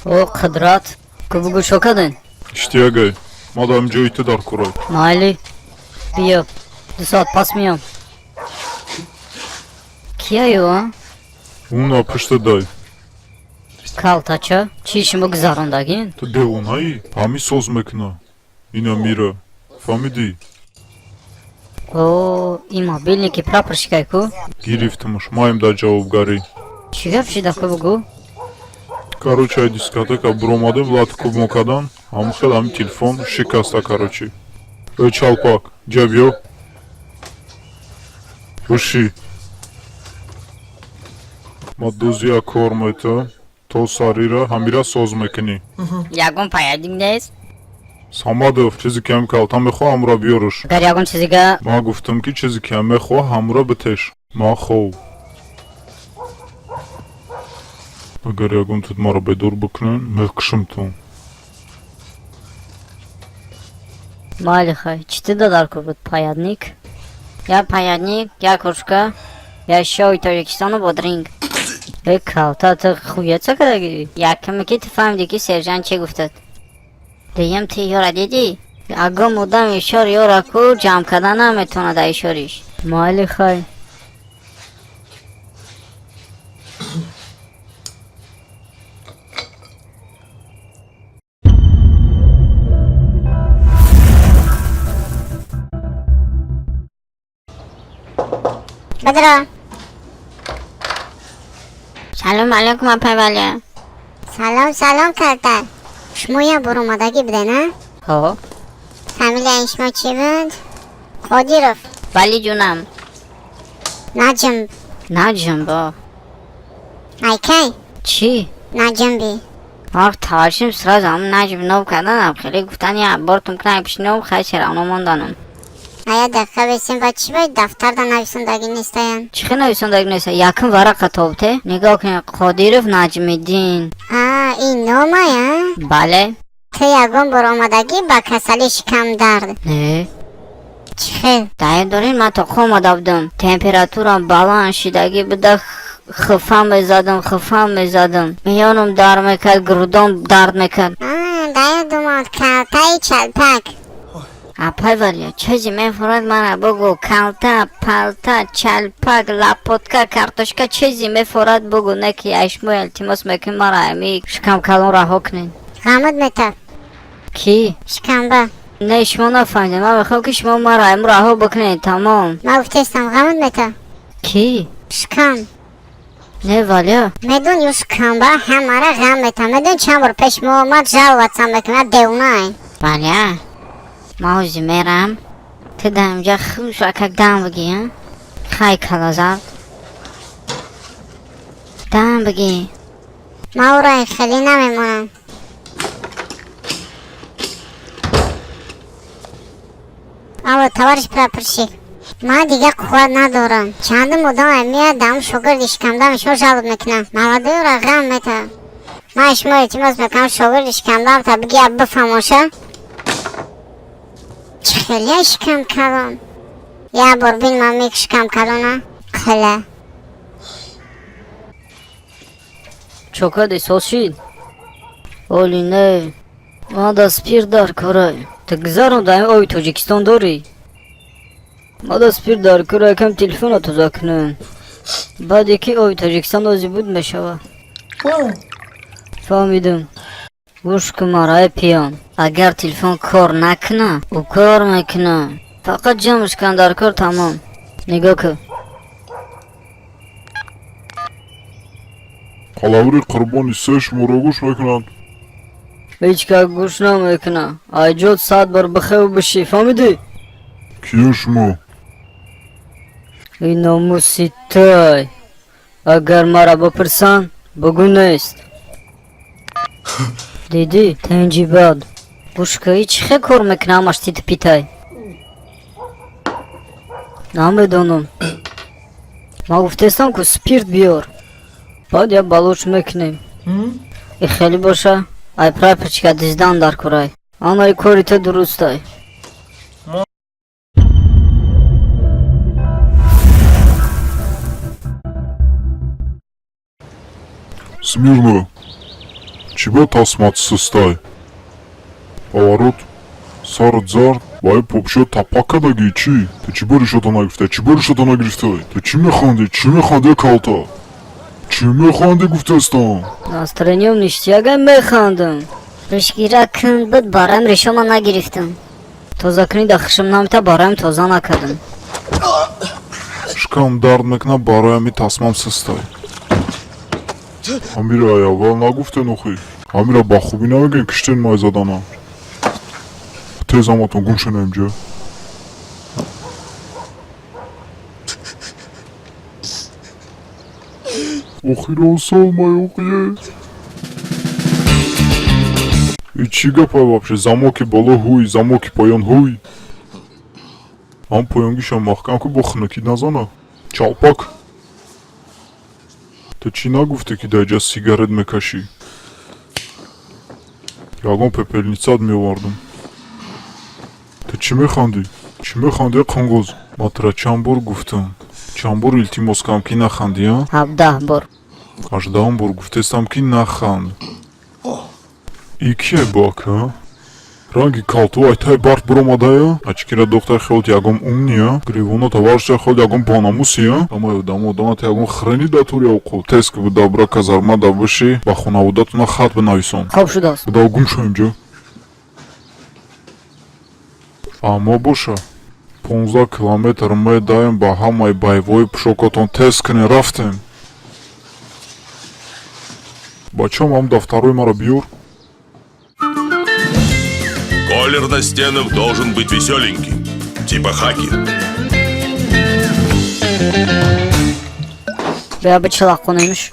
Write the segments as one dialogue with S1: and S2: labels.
S1: О, қудрат, ку бугӯ, чо карден?
S2: Иштиягай, ма дар ҷои ту дар курай.
S1: Майли, биё, 2 соат пас меём. Кияю, а?
S2: Уна пушта дай.
S1: Калтача чӣ шумо гузарондагин?
S2: Ту девонаӣ? Ҳамин соз мекуна ина мира, фаҳмидӣ?
S1: О, ин мобильники прапорщикай ку.
S2: Гирифтамаш, маем дар ҷавобгарӣ.
S1: Чӣ гап шида, ку бугӯ?
S2: Короче, ай дискотека буромадем, лату куб мо кардан, ҳамн хел ҳамин телефон шикаста, короче. Э, чалпак, ҷа биё, бишӣ. Ма дузия кор мета, то сарира ҳамира соз мекунӣ.
S1: Ягон паядик нест?
S2: Самадов, чизе ки ҳам калта мехоҳ, ҳамура биёрш.
S1: Агар ягон чизига.
S2: Ман гуфтам, ки чизе ки ҳам мехоҳ, ҳамура битеш. Ман хов, агар ягон тут маро бедор бикунен, мекушамтон.
S1: Майли, хай, чӣ тида дар кор буд? Паядник, я паядник, я кружка, я шои Тоҷикистону бодринг. Э, калта, ту хуяца кардагӣ? Якаме ки ту фаҳмидӣ, ки сержант чӣ гуфтад. Дуюм, ту ёра дидӣ, ягон одам ишор ёра ку ҷамъ карда наметавонад ишориш. Майли, хай.
S3: Бадро.
S4: Салом алейкум, апай Валя.
S3: Салом, салом, калтар. Шумо як бор омадагӣ буден, а?
S1: Ҳо.
S3: Фамилияи шумо чӣ буд? Қодиров?
S4: Вали ҷунам.
S3: Наҷм.
S4: Наҷмбо.
S3: Айкай?
S1: Чӣ?
S3: Наҷмби.
S4: Ах, тавашим сразу ҳам наҷм нов карданам, хеле гуфтан я бортум кунай пишнов, хай серавно монданам.
S3: А я дақиқа бесем, ба чӣ бояд дафтарда нависондагӣ нестаян?
S1: Чӣ хел нависондагӣ неста? Якум варақа тобте, нигоҳ кунед: Қодиров Наҷмиддин.
S3: А, ин номая?
S4: Бале.
S3: Ту ягон бор омадагӣ ба касалии шикамдард?
S1: Не.
S3: Чӣ хел?
S4: Даё дорин, ман то омада будам, температурам баланд шидагӣ буда, хифа мезадам, хифа мезадам, миёнам дард мекард, грудом дард мекард.
S3: Даё думад, калтаи чалпак.
S4: Апай Валия, чизе мефорад, мара бугу: калта, палта, чалпак, лапотка, картошка, чизе мефорад, бугу. Не ки айшмо илтимос мекунӣ, мара ами шикам калон раҳо кунед.
S3: Ғамуд метаб.
S1: Кӣ?
S3: Шикамба.
S1: Не, шумо нафаҳмидед, ман мехоҳам, ки шумо мара айму раҳо бикунед, тамом.
S3: Ман гуфтестам, ғамуд метаб.
S1: Кӣ?
S3: Шикам.
S1: Не, Валия.
S3: Медон, ю шикамба ҳамара ғам метаб. Медон, чанд бор пеш мо омад, жаловаться мекунад, девонай.
S4: Валия, ман ҳози мерам, ту дар инҷа хуш акак дам бигӣ, а? Хай, калазард, дам бигӣ.
S3: Ман ӯро хеле намемонам. Алло, товарищ прапорщик, ман дигар қувват надорам. Чандум одам меяд, дам шогирди шикамдами шумо жалоб мекунам. Молодойро ғам метавад. Ман шумо илтимос мекунам, шогирди шикамдам та бигия, бифаҳмоша. Чӣ хелия шикам калон? Як бор бин, ман мек шикам калона қила.
S1: Чо кардӣ, соз шид? Оли не, ман да спирт дар корай. Ту гузарон, дар оби Тоҷикистон дорӣ? Ма да спирт дар кора, якам телефона тоза кунам. Баъде ки оби Тоҷикистон ози буд мешава. Фаҳмидам. Гӯш кун мара, эй пиён, агар телефон кор накуна, ӯ кор мекуна, фақат ҷамъш кан дар кор, тамом. Нигоҳ кун.
S2: Қалаври қурбони се шуморо гӯш мекунанд.
S1: Ҳеҷ кас гӯш намекуна. Айҷод 100 бор бихеву бишӣ, фаҳмидӣ?
S2: Киё шумо?
S1: Ин номуси тай. Агар мара бипурсанд, бугӯ нест. Дидӣ, тинҷи бад. Гӯш кун, ин чӣ хел кор мекуна, ҳамаш титу питай? Намедонам. Ман гуфтестам ку, спирт биёр, баъд як балоч мекунем. И хеле боша, ай прапорщика диздан дар курай. Анаи кори ту дурустай.
S2: Смирно! Чӣ ба тасмат сустай? Поворот, сарат зард, ба ин попшиё таппак кардагӣ, чӣ? Ту чӣ бо ришота нагирифтай? Чӣ бо ришота нагирифтай? Ту чӣ механдӣ? Чӣ механдӣ, калта? Чӣ механдӣ, гуфтестам?
S1: Настроением ништяга, механдам.
S3: Ришгира кун буд, бароям ришома нагирифтам.
S1: Тозакунӣ да хушм намета, бароям тоза накардам.
S2: Шикам дард мекунад, бароям и тасмам сустай. Ҳамира ай аввал нагуфтен охи. Ҳамира ба хубӣ намегӯем, киштен май задана. Тез ҳаматон гум шена инҷа. Охирон сол май охие. И чӣ гапай вообще? Замоки боло ҳуй, замоки поён ҳуй. Ҳам поёнгишам маҳкам ку, бо хунукӣ назана. Чалпак. Ту чӣ нагуфтӣ, ки дар ҷа сигарет мекашӣ? Ягон пепельницат меовардам. Ту чӣ механдӣ? Чӣ механдӣ, қонгоз? Ман тура чанд бор гуфтам? Чанд бор илтимос кардам, ки нахандӣ, а?
S1: 17 бор.
S2: 18-ум бор гуфтестам, ки наханд. И кие бак, а? Ранги калту айтай барф биромадая? Очкира духтар хелт ягон умния? Гривоната варша хелт ягон бонамусия? Ҳамаи одамо одамата ягон хрени датури овқот. Тез ки буда казарма да биши, ба хонаводатона хат бинависон.
S1: Хоб шудааст.
S2: Буда гум шо инҷо. Фаҳмо боша. 15 километр медаем ба ҳамаи боевой пушокотон, тез кунен, рафтем. Бачам, ҳам дафтарҳои маро биёр.
S5: Колер на стенах должен быть веселенький, типа хаки.
S1: Бия бичалақонемш.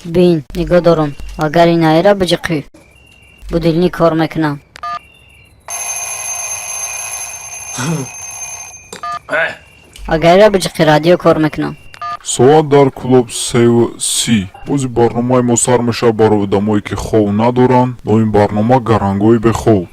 S1: Бин, нигоҳ дорам. Агар ин аира биҷиқӣ, будильник кор мекунам. Агар ира биҷиқӣ, радио кор мекунам.
S2: Соат дар клуб 3:30. Бози барномаи мо сар мешавад барои одамое, ки хов надоранд. Номи барнома «Гарангои бехов».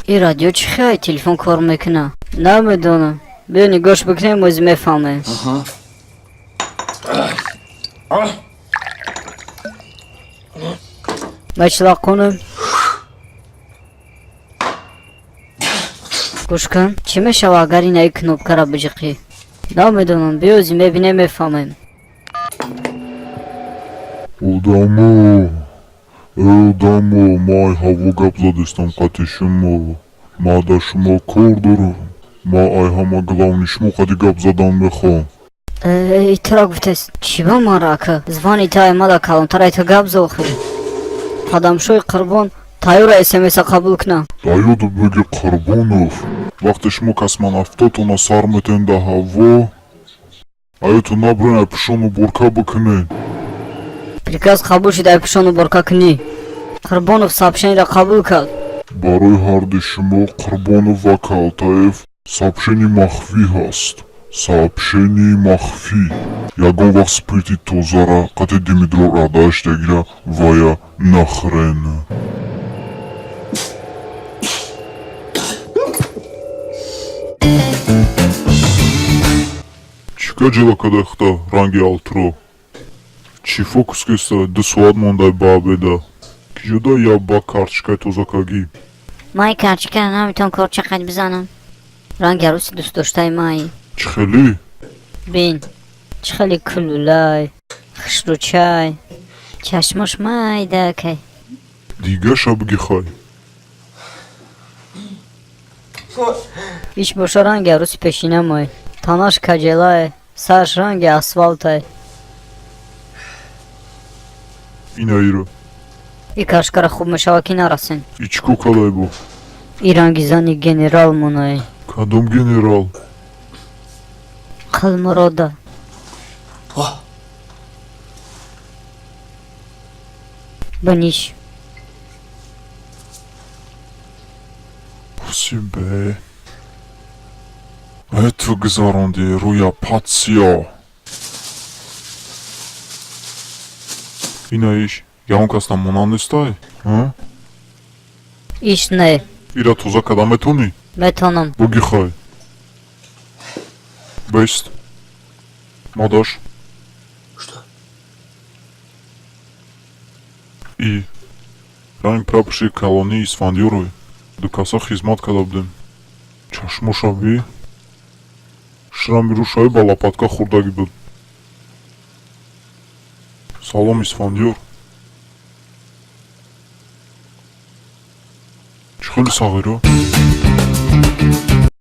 S1: Ин радио чӣ хел телефон кор мекуна? Намедонам. Биё нигоҳш бикунем, ози мефаҳмем. Мачалақонем. Гӯш кун, чӣ мешава, агар ин аи кнопкара биҷиқӣ? Намедонам, биё ози мебинем, мефаҳмем.
S2: Одамо, э одамо, ман ай ҳаво гап задистам қати шумо. Ман дар шумо кор дорам. Ман ай ҳама главный шумо қади гап задан мехоҳам.
S1: Эй, тура гуфтест. Чӣ ба мара, ака? Звани та аймада калонтар ту гап зохи. Қадамшои Қурбон тайёра смса қабул куна.
S2: Даёду беги Қурбонов. Вақте шумо космонавтотона сар метен да ҳаво, аёту набурен, ай пушону бурка бикунен.
S1: Приказ қабул шуд, ай пушону борка кунӣ. Қурбонов сообщениеро қабул кард.
S2: Барои ҳарди шумо, Қурбонов ва Калтаев, сообщение махфӣ ҳаст. Сообщение махфӣ. Ягон вақт спирти тозара қати димидрол радааш дагира вая нахрен. Чӣ ка ҷила кадахта ранги алтро? Чӣ фокус кеста? 2 соат мондай ба обеда. Ки ҷуда я ба карточкаи тозакагӣ?
S4: Май карточкара наметавон корча қад бизанам.
S1: Ранги арӯси дӯстдоштаи май.
S2: Чӣ хелӣ?
S1: Бин, чӣ хеле кулулай, хушрӯчай, чашмош майдакай.
S2: Дигаша биги хай.
S1: Иш боша ранги арӯси пешинамай. Танаш каҷелай, сараш ранги асфалтай.
S2: Инаира.
S1: И кашкара хуб мешава, ки нарасен.
S2: И чӣ кор кадай бо?
S1: И ранги зани генерал монай.
S2: Кадом генерал?
S1: Қалмурода. Баниш.
S2: Себе. Э ту гузаронди рӯя патсиё. Инаиш ягон кас намонанд нестай? А?
S1: Иш не.
S2: Ира тоза када метонӣ?
S1: Метонам.
S2: Буги хай. Бест. Модаш.
S6: Что?
S2: И ранг прапорщик калонии Исфандиёрой. Ду каса хизмат карда будем. Чашмоша би шрами рӯшаи ба лопатка хӯрдагӣ буд. Салом, Исфандиёр. Чӣ хеле сағиро?